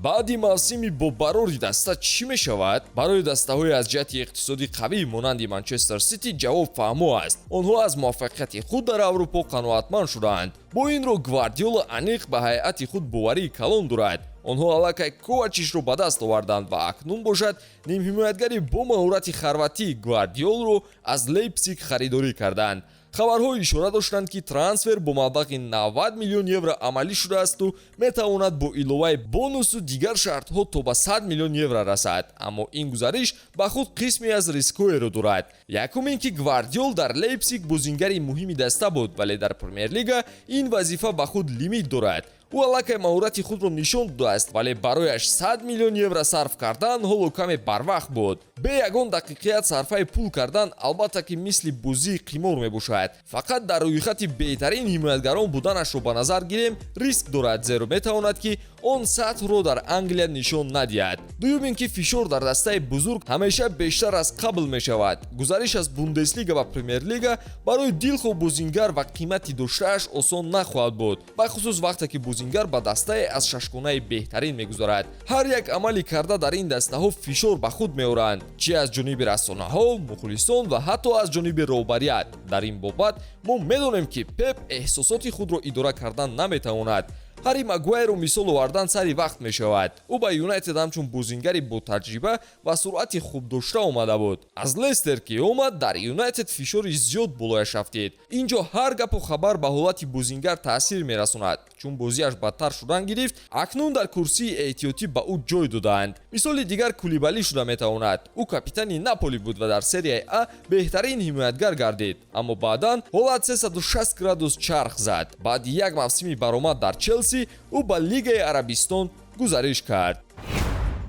Баъди мавсими бо барори даста чӣ мешавад? Барои дастаҳои аз ҷиҳати иқтисодӣ қавӣ, монанди Манчестер Сити, ҷавоб фаҳмо аст. Онҳо аз муваффақияти худ дар Аврупо қаноатманд шудаанд. Бо ин роҳ Гвардиола аниқ ба ҳайати худ боварии калон дорад. Онҳо аллакай Ковачичро ба даст оварданд ва акнун бошад, нимҳимоятгари бо маҳорати хорватӣ Гвардиолро аз Лейпсиг харидорӣ карданд. Хабарҳо ишора доштанд, ки трансфер бо маблағи 90 миллион евро амалӣ шудаасту метавонад бо иловаи бонусу дигар шартҳо то ба 100 миллион евро расад. Аммо ин гузариш ба худ қисме аз рискҳоеро дорад. Якум ин ки Гвардиол дар Лейпсиг бозингари муҳими даста буд, вале дар Премер-лига ин вазифа ба худ лимит дорад. Ӯ аллакай маҳорати худро нишон додааст, вале барояш 100 миллион евро сарф кардан ҳоло каме барвақт буд. Бе ягон дақиқият сарфаи пул кардан, албатта ки, мисли бозии қимор мебошад. Фақат дар рӯйхати беҳтарин ҳимоятгарон буданашро ба назар гирем, риск дорад, зеро метавонад, ки он сатҳро дар Англия нишон надиҳад. Дуюм ин ки фишор дар дастаи бузург ҳамеша бештар аз қабл мешавад. Гузариш аз Бундеслига ба Премер-лига барои дилхоҳ бозингар ва қимати доштааш осон нахоҳад буд, бахусус вақте ки бозингар ба дастае аз шашгонаи беҳтарин мегузарад. Ҳар як амали карда дар ин дастаҳо фишор ба худ меоранд, чи аз ҷониби расонаҳо, мухлисон ва ҳатто аз ҷониби роҳбарият. Дар ин бобат мо медонем, ки Пеп эҳсосоти худро идора кардан наметавонад. Ҳарри Магуайрро мисол овардан сари вақт мешавад. Ӯ ба Юнайтед ҳамчун бозингари ботаҷриба ва суръати хуб дошта омада буд. Аз Лестер ки омад, дар Юнайтед фишори зиёд болояш афтид. Ин ҷо ҳар гапу хабар ба ҳолати бозингар таъсир мерасонад. Чун бозиаш бадтар шудан гирифт, акнун дар курсии эҳтиётӣ ба ӯ ҷой додаанд. Мисоли дигар Кулибалӣ шуда метавонад. Ӯ капитани Наполи буд ва дар Серияи А беҳтарин ҳимоятгар гардид, аммо баъдан ҳолат 360 градус чарх зад. Баъди як мавсими баромад дар Челси ӯ ба Лигаи Арабистон гузариш кард.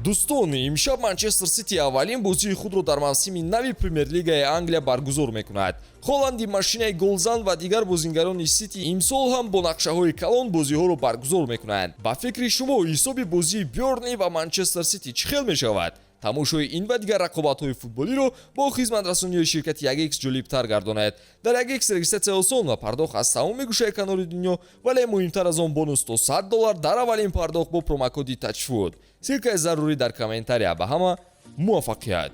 Дӯстон, имшаб Манчестер Сити аввалин бозии худро дар мавсими нави Премер-лигаи Англия баргузор мекунад. Холанди машинаи голзан ва дигар бозингарони Сити имсол ҳам бо нақшаҳои калон бозиҳоро баргузор мекунанд. Ба фикри шумо, ҳисоби бозии Бёрнли ва Манчестер Сити чӣ хел мешавад? Тамошои ин ва дигар рақобатҳои футболиро бо хизматрасонии ширкати 1X ҷолибтар гардонад. Дар 1X регистратсия осон ва пардохт аз тамоми гӯшаи канори дунё, вале муҳимтар аз он, бонус то 100 доллар дар аввалин пардохт бо промокоди ТАЧФУТ. Ссылкаи зарурӣ дар комментария. Ба ҳама муваффақият!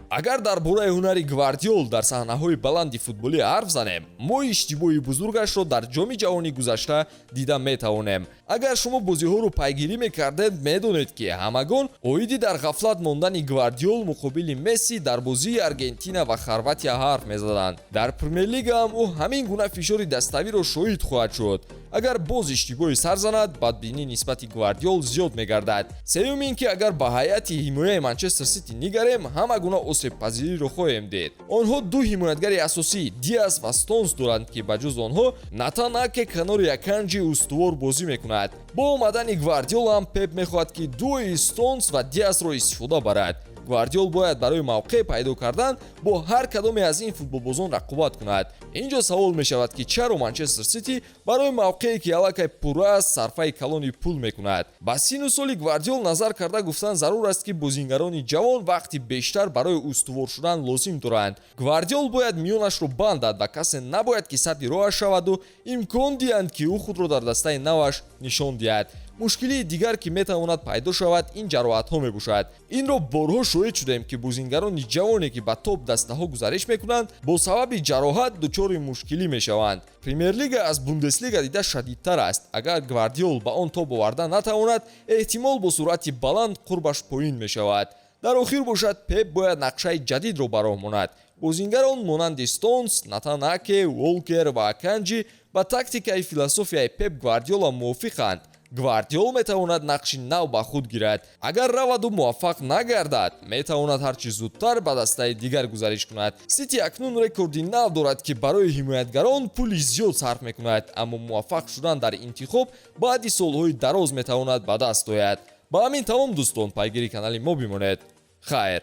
Агар дар бораи ҳунари Гвардиол дар саҳнаҳои баланди футболӣ ҳарф занем, мо иштибоҳи бузургашро дар Ҷоми ҷаҳонӣ гузашта дида метавонем. Агар шумо бозиҳоро пайгирӣ мекардед, медонед, ки ҳамагон оиди дар ғафлат мондани Гвардиол муқобили Месси дар бозии Аргентина ва Хорватия ҳарф мезаданд. Дар Премер-лига ҳам ӯ ҳамин гуна фишори даставиро шоҳид хоҳад шуд. Агар боз иштибоҳе сар занад, бадбинӣ нисбати Гвардиол зиёд мегардад. Сеюм ин ки агар ба ҳайати ҳимояи Манчестер Сити нигарем, ҳама гуна осебпазириро хоҳем дид. Онҳо ду ҳимоятгари асосӣ, Диас ва Стонс, доранд, ки ба ҷуз онҳо Натан Аке канори Аканҷи устувор бозӣ мекунад. Бо омадани Гвардиол ҳам Пеп мехоҳад, ки дуои Стонс ва Диасро истифода барад. Гвардиол бояд барои мавқеъ пайдо кардан бо ҳар кадоме аз ин футболбозон рақобат кунад. Ин ҷо савол мешавад, ки чаро Манчестер Сити барои мавқее, ки аллакай пурра аст, сарфаи калони пул мекунад? Ба сину соли Гвардиол назар карда гуфтан зарур аст, ки бозингарони ҷавон вақти бештар барои устувор шудан лозим доранд. Гвардиол бояд миёнашро бандад ва касе набояд, ки садди роҳаш шаваду имкон диҳанд, ки ӯ худро дар дастаи наваш нишон диҳад. Мушкилии дигар, ки метавонад пайдо шавад, ин ҷароҳатҳо мебошад. Инро борҳо шоҳид шудем, ки бозингарони ҷавоне, ки ба топ дастаҳо гузариш мекунанд, бо сабаби ҷароҳат дучори мушкилӣ мешаванд. Премер-лига аз Бундеслига дида шадидтар аст. Агар Гвардиол ба он тоб оварда натавонад, эҳтимол бо суръати баланд қурбаш поин мешавад. Дар охир бошад, Пеп бояд нақшаи ҷадидро ба роҳ монад. Бозингарон монанди Стонс, Натан Аке, Волкер ва Аканҷи ба тактикаи философияи Пеп Гвардиола мувофиқанд. Гвардиол метавонад нақши нав ба худ гирад. Агар раваду муваффақ нагардад, метавонад ҳарчи зудтар ба дастаи дигар гузариш кунад. Сити акнун рекорди нав дорад, ки барои ҳимоятгарон пули зиёд сарф мекунад, аммо муваффақ шудан дар интихоб баъди солҳои дароз метавонад ба даст ояд. Ба ҳамин тамом, дӯстон. Пайгири канали мо бимонед. Хайр.